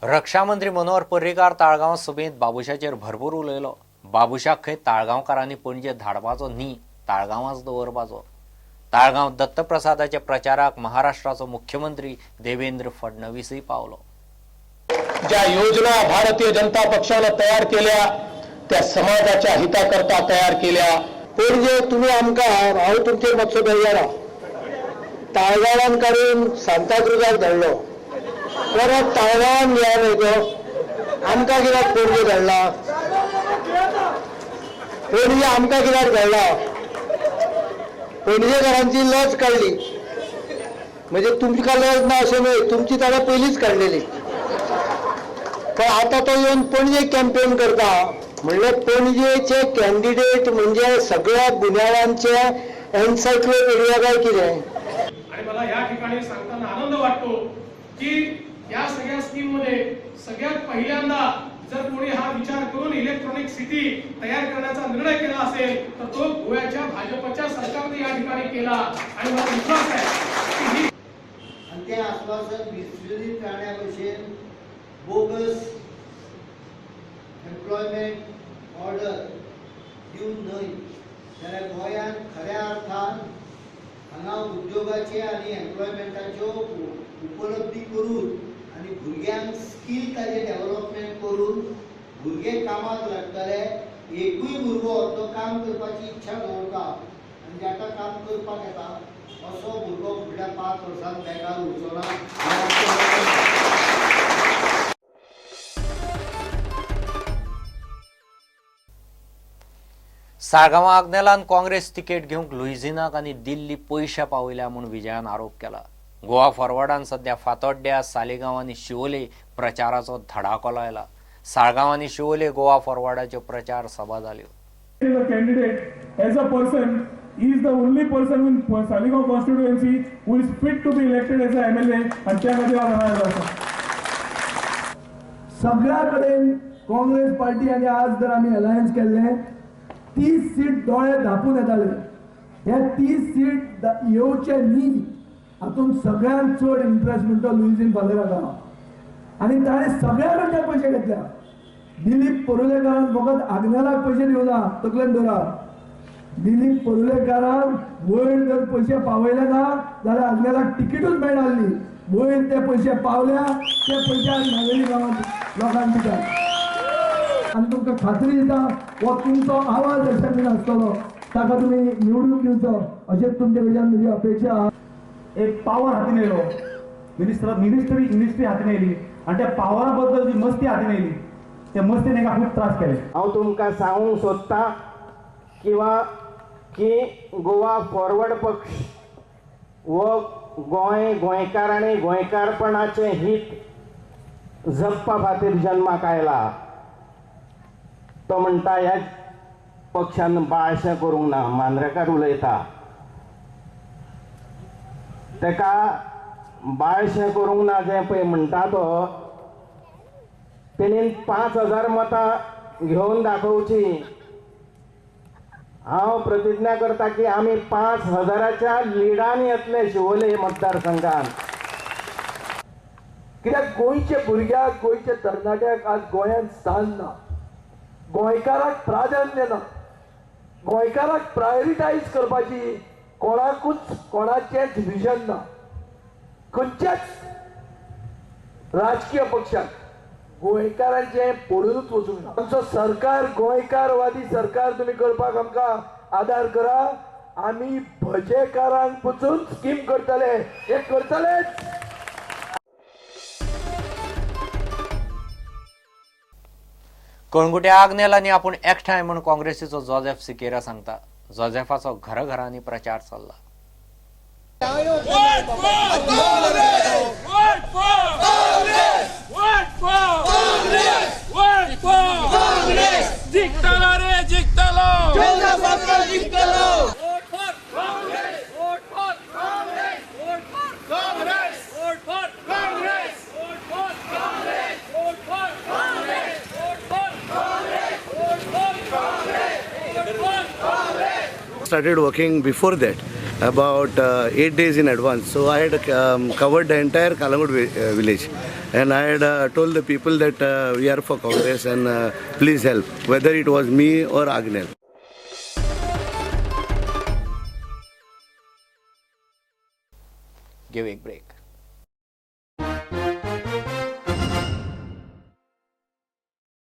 रक्षामंत्री मनोहर पर्रीकार ताळगांव सभेंत बाबुशाचेर भरपूर उलयलो. बाबुशाक खंय ताळगांवकारांनी पणजे धाडपाचो न्ही, ताळगांवांच दवरपाचो. ताळगांव दत्तप्रसादाच्या प्रचाराक महाराष्ट्राचो मुख्यमंत्री देवेंद्र फडणवीसय पावलो. ज्या योजना भारतीय जनता पक्षानं तयार केल्या, त्या समाजाच्या हिताकरता तयार केल्या. पणजे तुमी आमकां, हांव तुमचेर मातसो बेजार. ताळगांवान काडून सांताक्रुजाक धाडलो, परत ताळगांवान या न्हय तो. आमकां कित्याक पणजे धाडला? पणजे आमकां कित्याक धाडला? पणजेकारांची लज काडली. म्हणजे तुमकां लज ना अशें न्हय, तुमची ताणें पयलींच काडलेली. पण आतां तो येवन पणजे कॅम्पेन करता म्हणल्यार पणजेचे कॅन्डिडेट म्हणजे सगळ्या गुन्यांवांचे एन्सायक्लोपिडिया काय कितें? आणि मला या ठिकाणी सांगताना आनंद वाटतो की या सगळ्या स्कीम मध्ये सगळ्यात पहिल्यांदा जर कोणी हा विचार करून इलेक्ट्रॉनिक सिटी तयार करण्याचा निर्णय केला असेल, तर तो गोव्याच्या भाजपच्या सरकारने या ठिकाणी केला. आणि मला विश्वास आहे की ही आनी तें आश्वासन विस्कळीत राहण्या भशेन बोगस एम्प्लॉयमेंट ऑर्डर दिवन न्हय जाल्यार गोंयांत खऱ्या अर्थान हांगा उद्योगाचे आनी एम्प्लॉयमेंटाच्यो उपलब्धी करून आनी भुरग्यांक स्कील ताजें डेवलपमेंट करून भुरगे कामाक लागतले. एकूय भुरगो जो काम करपाची इच्छा दवरता आनी जाका काम करपाक येता, असो भुरगो फुडल्या 5 वर्सांत बेकार उरचो ना, हें आमचें वचन. साळगांवां आग्नेलान काँग्रेस तिकेट घेवंक लुइझिनाक आनी दिल्ली पयशे पावयल्या म्हूण विजयान आरोप केला. गोवा फॉरवर्डान सध्या फातोड्ड्या, सालिगांव आनी शिवोले प्रचाराचो धडाको लायला. साळगांव आनी शिवोले गोवा फॉरवर्डाच्यो प्रचार सभा जाल्यो. As a candidate, as a person, he is the only person in Saligao constituency who is fit to be elected as a MLA आणि त्या खातीर हांव जाणा आसा. सगळ्या कडेन काँग्रेस पार्टी आनी आज जर आमी अलायन्स केल्ले, 30 सीट दोळे धापून येताले. हे 30 सीट येवचे न्ही हातून सगळ्यांत चड इंट्रस्ट म्हणटा लुईझीन फालेराक आहा आनी ताणें सगळ्या कडच्यान पयशे घेतल्या. दिलीप परुलेकारान फकत आग्नेलाक पयशे दिवना, तकलेन दवरा. दिलीप परुलेकारान वयर जर पयशे पावयले ना जाल्यार आग्नेलाक तिकीटूच मेळनासली. वयर ते पयशे पावल्या, ते पयशे आज नावेली गांवांत लोकांक दिता. आनी तुमकां खात्री दिता, हो तुमचो आवाज असेंब्लीन आसतलो, ताका तुमी निवडून दिवचो अशेंच तुमचे कडल्यान म्हजी अपेक्षा आहा. एक पावर हातीन येयलो, मिनिस्टर मिनिस्ट्री मिनिस्ट्री हातीन येयली आनी त्या पावरा बद्दल जी मस्ती हातीन येयली, त्या मस्तीन एका खूब त्रास केले. हांव तुमकां सांगूंक सोदतां किंवा की गोवा फॉरवर्ड पक्ष हो गोंय, गोंयकार आनी गोंयकारपणाचें हित जपपा खातीर जन्माक आयला. तो म्हणटा, ह्या पक्षान बाळशें करूंक ना. मांद्रेकार उलयता, तेका बाळशें करूंक ना जें पळय म्हणटा तो, तेणीन 5000 मतां घेवन दाखोवची. हांव प्रतिज्ञा करता की आमी 5000च्या लिडान येतले शिवोले मतदारसंघात. कित्याक गोंयच्या भुरग्याक, गोंयच्या तरणाट्याक आज गोंयांत स्थान ना, गोंयकाराक प्राधान्य ना, गोंयकाराक प्रायोरिटायज करपाची कोणाकूच कोणाचेंच विजन ना. खंयच्याच राजकीय पक्षाक गोंयकारांचें पडूनच वचूंक ना. आमचो सरकार गोंयकारवादी सरकार तुमी करपाक आमकां आदार करा. आमी भजेकारांक पसून स्कीम करतले, हे करतलेच. कळंगुटे आग्नेल आनी आपूण एकठांय म्हूण काँग्रेसीचो जोजेफ सिकेरा सांगता. जोजेफाचो घराघरांनी प्रचार चल्ला. Vote for Congress! Vote for Congress! Vote for Congress! Vote for Congress! जिंकतलो रे जिंकतलो! जिंकतलो! Vote for Congress! Vote for Congress! Vote for Congress! Vote for Congress! Vote for Congress! Vote for Congress! Vote for Congress! Vote for Congress! Vote for Congress! Started working before that. about 8 days in advance. So I had covered the entire Calangute village, and I had told the people that we are for Congress and please help, whether it was me or Agnel. Give एक break.